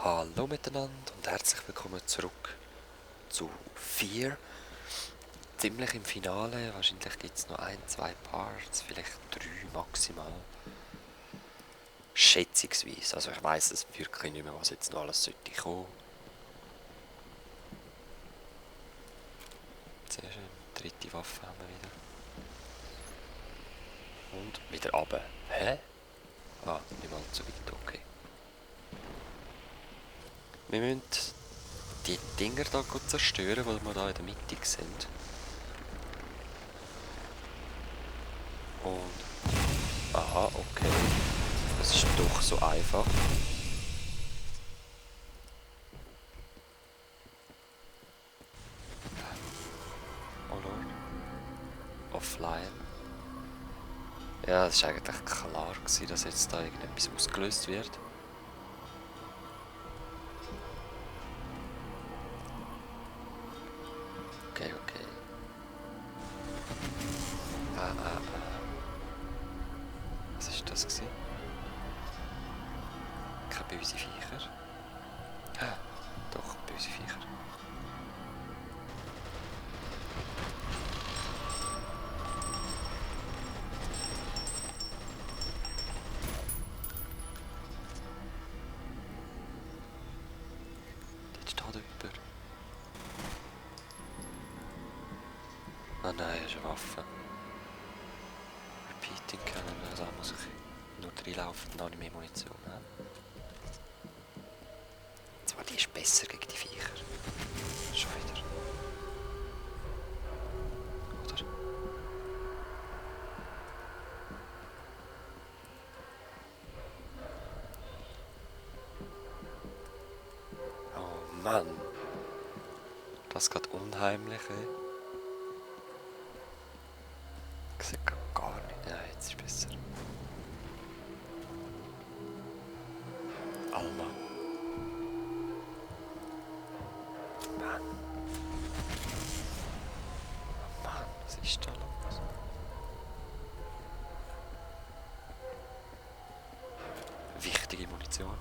Hallo miteinander und herzlich willkommen zurück zu 4. Ziemlich im Finale, wahrscheinlich gibt es noch 1, 2 Parts, vielleicht 3 maximal. Schätzungsweise, also ich weiss es wirklich nicht mehr, was jetzt noch alles sollte kommen. Sehr schön, dritte Waffe haben wir wieder. Und wieder runter. Hä? Ah, nicht mal so weit, okay. Wir müssen die Dinger hier zerstören, die wir hier in der Mitte sehen. Und... aha, okay. Das ist doch so einfach. Oh Lord. Offline. Ja, es war eigentlich klar, dass jetzt da irgendetwas ausgelöst wird. Okay, okay. Ah. Was war das gewesen? Keine böse Viecher. Ah, doch, böse Viecher. Dort steht jemand. Ah nein, das ist eine Waffe. Repeating Cannon, also da muss ich nur reinlaufen und noch nicht mehr Munition haben. Zwar, die ist besser gegen die Viecher. Schon wieder. Oder? Oh Mann. Das geht unheimlich, ey. Ich sehe gar nicht. Nein, jetzt ist es besser. Alma. Mann. Mann, was ist da los? Wichtige Munition.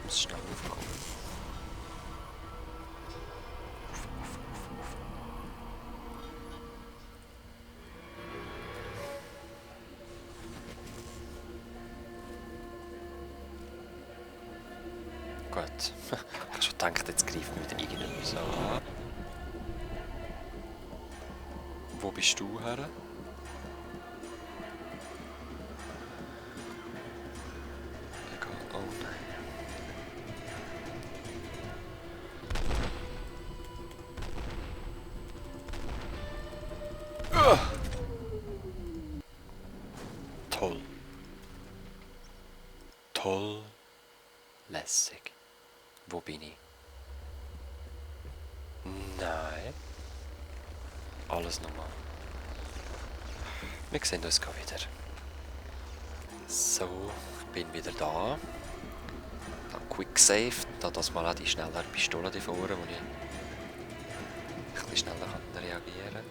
Ich muss schnell aufkommen. Auf. Gut. Ich habe schon gedacht, jetzt greift mir wieder irgendjemand so an. Wo bist du her? Egal. Oh nein. Toll. Toll. Lässig. Wo bin ich? Nein. Alles normal. Wir sehen uns gleich wieder. So, ich bin wieder da. Dann Quick Save. Da das mal auch die schnellere Pistole da vorne, wo ich ein bisschen schneller reagieren kann.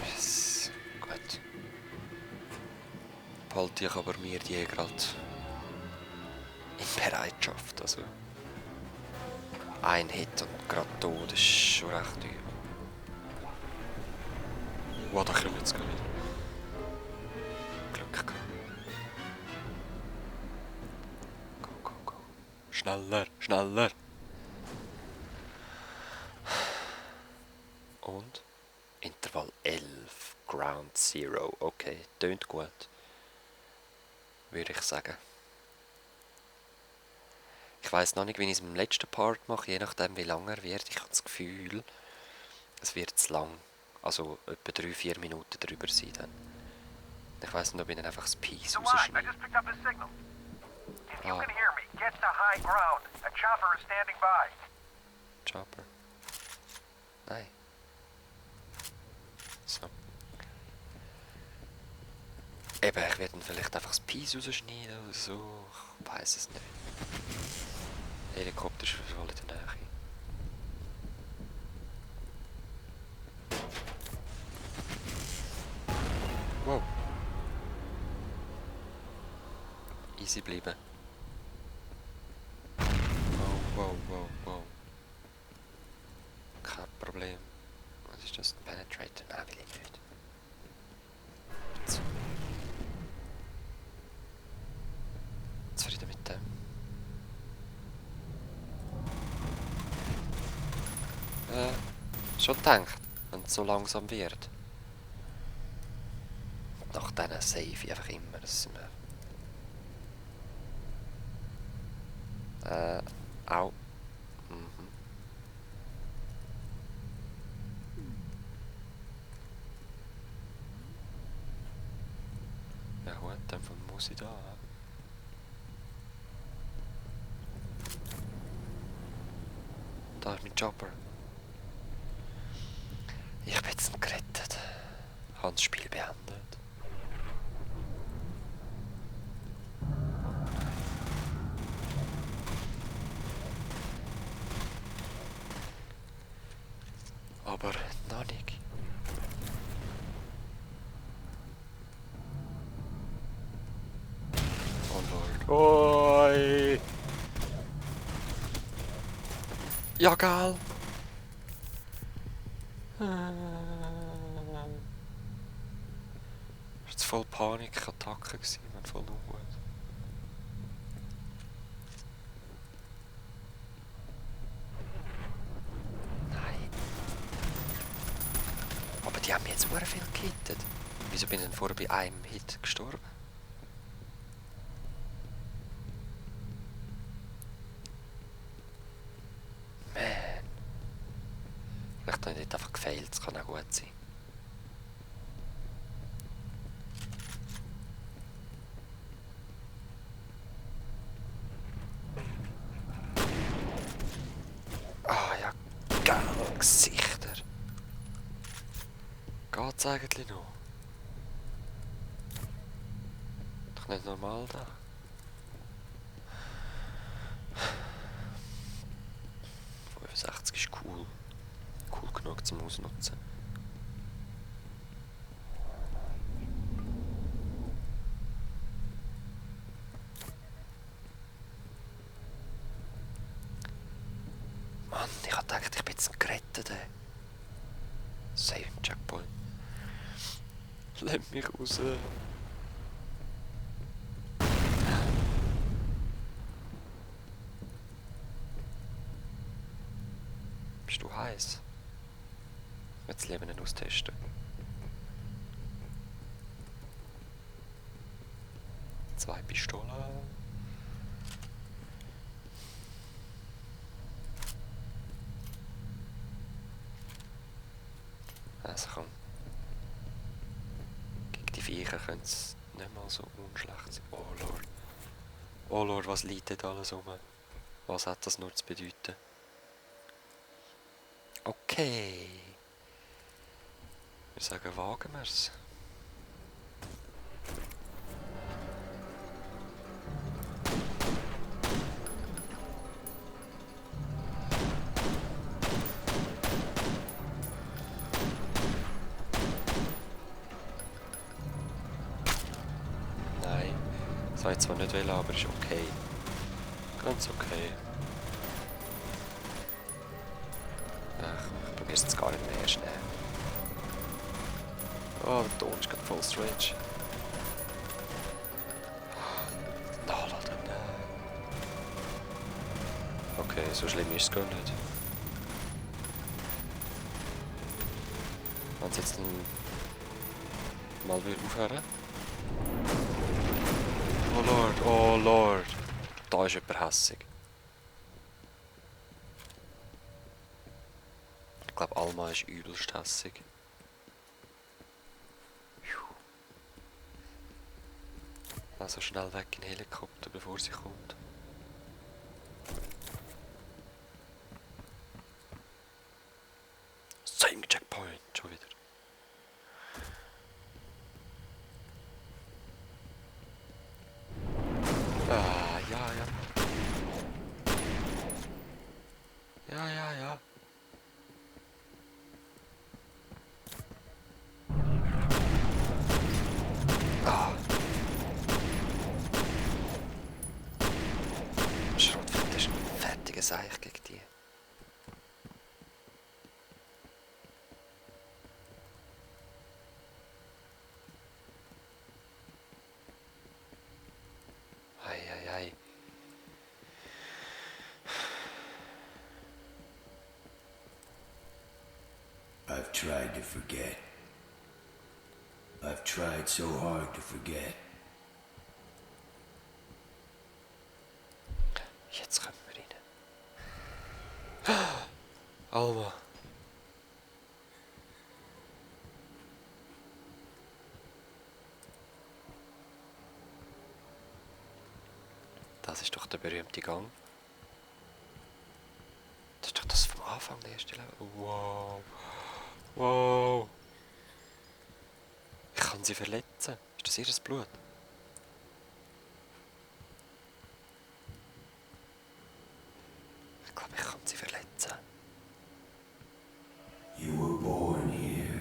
Yes. Gut. Behalte ich aber mir die gerade in Bereitschaft. Also ein Hit und gerade tot, das ist schon recht übel. Wow, da kommen wir jetzt wieder. Glück gehabt. Go. Schneller. Und? Intervall 11, Ground Zero. Okay, tönt gut. Würde ich sagen. Ich weiss noch nicht, wie ich es im letzten Part mache, je nachdem wie lang er wird. Ich habe das Gefühl, es wird zu lang. Also etwa 3-4 Minuten drüber sein dann. Ich weiss nicht, ob ich dann einfach das Piece rausschneide. Ah. Chopper. Nein. So. Eben, ich werde dann vielleicht einfach das Piece rausschneiden oder so. Ich weiß es nicht. Helikopter ist voll in der Nähe. Wow. Easy bleiben. Wow, wow, wow, wow. Kein Problem. Was ist das? Penetrator? Nein, will ich nicht. Zufrieden mit dem. Schon gedacht, wenn es so langsam wird. Nach diesen save ich einfach immer. Das sind wir. Au. Mhm. Ja gut, dann muss ich da. Da ist mein Chopper. Ich bin jetzt gerettet. Habe das Spiel beendet. Aber noch nicht. Oh Lord. Oi! Ja, geil! Das war voll Panikattacke, man voll ungut. Nein. Aber die haben mir jetzt sehr viel gehittet. Wieso bin ich denn vorher bei einem Hit gestorben? Man. Vielleicht habe ich dort einfach gefailt, das kann auch gut sein. Ah ja, geil, Gesichter. Geht's eigentlich noch? Doch nicht normal da. .65 ist cool. Cool genug zum Ausnutzen. Mann, ich hab gedacht, ich bin jetzt gerettet. Save Checkpoint. Lass mich raus. Bist du heiß? Ich will das Leben nicht austesten. Zwei Pistolen. Also komm. Gegen die Viecher könnte es nicht mal so unschlecht sein. Oh Lord. Oh Lord, was liegt dort alles rum? Was hat das nur zu bedeuten? Okay. Wir sagen, wagen wir's. Nein. Das habe ich zwar nicht wollen, aber ist okay. Ganz okay. Ach, ich probiere es jetzt gar nicht mehr schnell. Oh, der Ton ist gerade voll strange. Nachladen. Okay, so schlimm ist es gar nicht. Wenn es jetzt mal wieder aufhören. Oh Lord, oh Lord. Da ist jemand hässig. Ich glaube, Alma ist übelst hässig. Also schnell weg in den Helikopter, bevor sie kommt. Same Checkpoint, schon wieder. Seich gegen die. Ei. I've tried to forget. I've tried so hard to forget. Jetzt kommen wir rein. Alma. Das ist doch der berühmte Gang. Das ist doch das vom Anfang, der erste Level. Wow. Wow. Ich kann sie verletzen. Ist das ihr Blut? Ich glaube, ich kann sie verletzen. You were born here,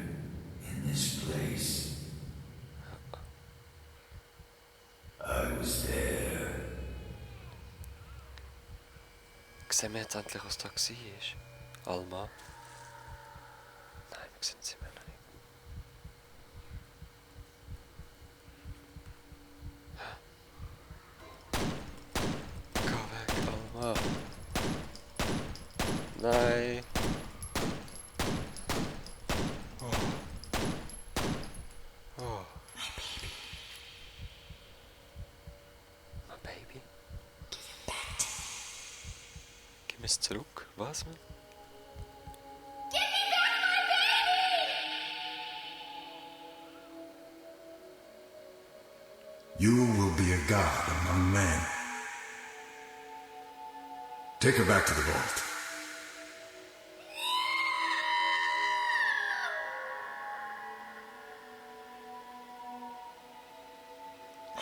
in this place. I was there. Sehen wir jetzt endlich, was da war? Alma? Nein, wir sehen sie mehr noch nicht. Geh weg, Alma. Nein. Oh. Mein Baby. Gib mir es zurück. Was, man? You will be a god among men. Take her back to the vault.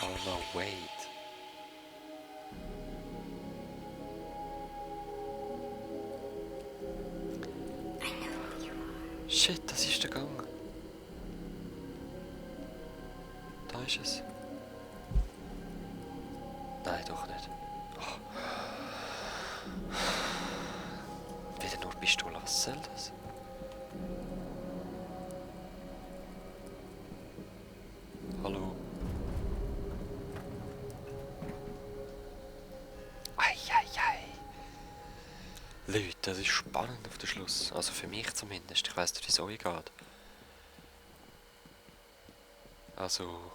Oh no, wait. Shit, das ist der Gang. Da ist es. Nein, doch nicht. Oh. Wieder nur Pistole, was soll das? Hallo? Ei. Leute, das ist spannend auf den Schluss. Also für mich zumindest. Ich weiss nicht, wie es euch geht. Also...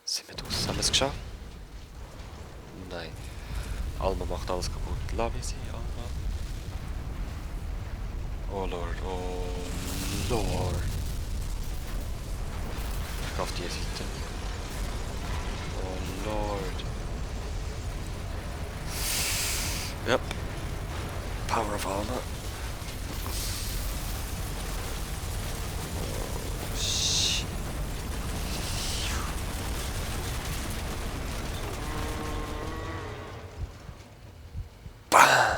Sind wir draussen? Haben wir es geschafft? Nein. Alma macht alles kaputt. Lass mich sein, Alma. Oh Lord, oh Lord. Ich gehe auf die Seite. Oh Lord. Yep. Power of Alma. Oh, shit. Bam!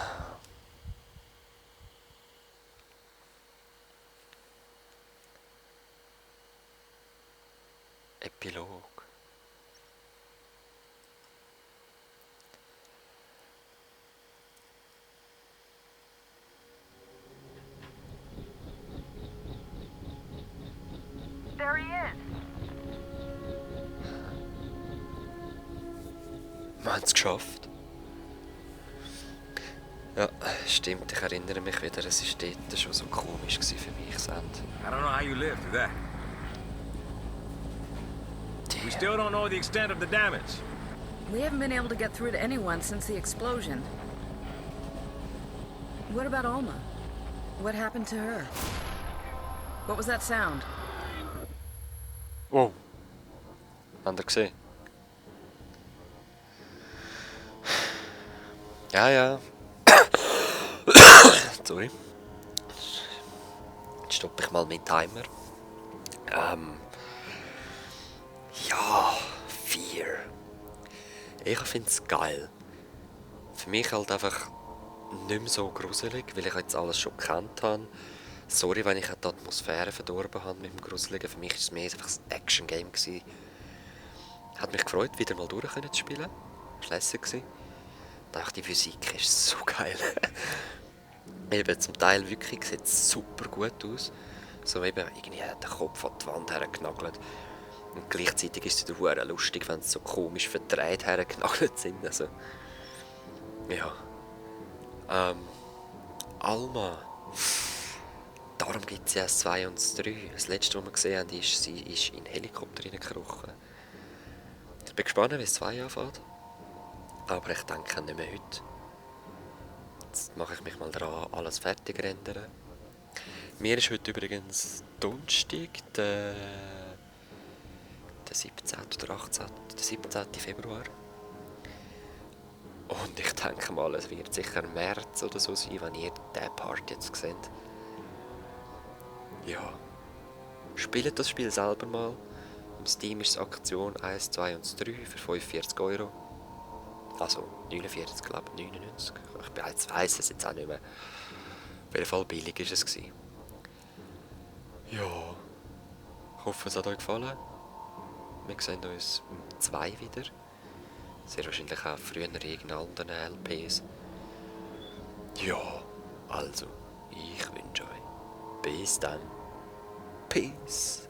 Epilog. There he is. Wir haben es geschafft. Ja, stimmt, ich erinnere mich wieder, es war dort schon so komisch für mich, das Ende. I don't know how you lived through that. We still don't know the extent of the damage. We haven't been able to get through to anyone since the explosion. What about Alma? What happened to her? What was that sound? Wow. Habt ihr gesehen? Ja. Sorry. Jetzt stoppe ich mal meinen Timer. Ja, 4. Ich finde es geil. Für mich halt einfach nicht mehr so gruselig, weil ich jetzt alles schon gekannt habe. Sorry, wenn ich die Atmosphäre verdorben habe mit dem Gruseligen. Für mich war es mehr einfach ein Action-Game. Hat mich gefreut, wieder mal durch zu spielen. unglaublich lässig gewesen. Ich dachte, die Physik ist so geil. Eben, zum Teil wirklich sieht es super gut aus. So eben, irgendwie hat der Kopf an die Wand hergenagelt. Und gleichzeitig ist es wieder hure lustig, wenn sie so komisch verdreht hergenagelt sind. Also, ja. Alma. Darum gibt es ja das 2 und das 3. Das letzte, was wir gesehen haben, ist, sie ist in den Helikopter reingekrochen. Ich bin gespannt, wie das 2 anfängt. Aber ich denke nicht mehr heute. Jetzt mache ich mich mal dran, alles fertig rendern. Mir ist heute übrigens Donnerstag, der 17. oder 18. Der 17. Februar. Und ich denke mal, es wird sicher März oder so sein, wenn ihr diesen Part jetzt seht. Ja. Spielt das Spiel selber mal. Im Steam ist es Aktion 1, 2 und 3 für 45 €. Also 49, glaube ich, 99. Ich weiss es jetzt auch nicht mehr. Auf jeden Fall billig war es. Ja. Ich hoffe, es hat euch gefallen. Wir sehen uns um 2 wieder. Sehr wahrscheinlich auch früher in irgendeinen anderen LPs. Ja, also, ich wünsche euch bis dann. Peace.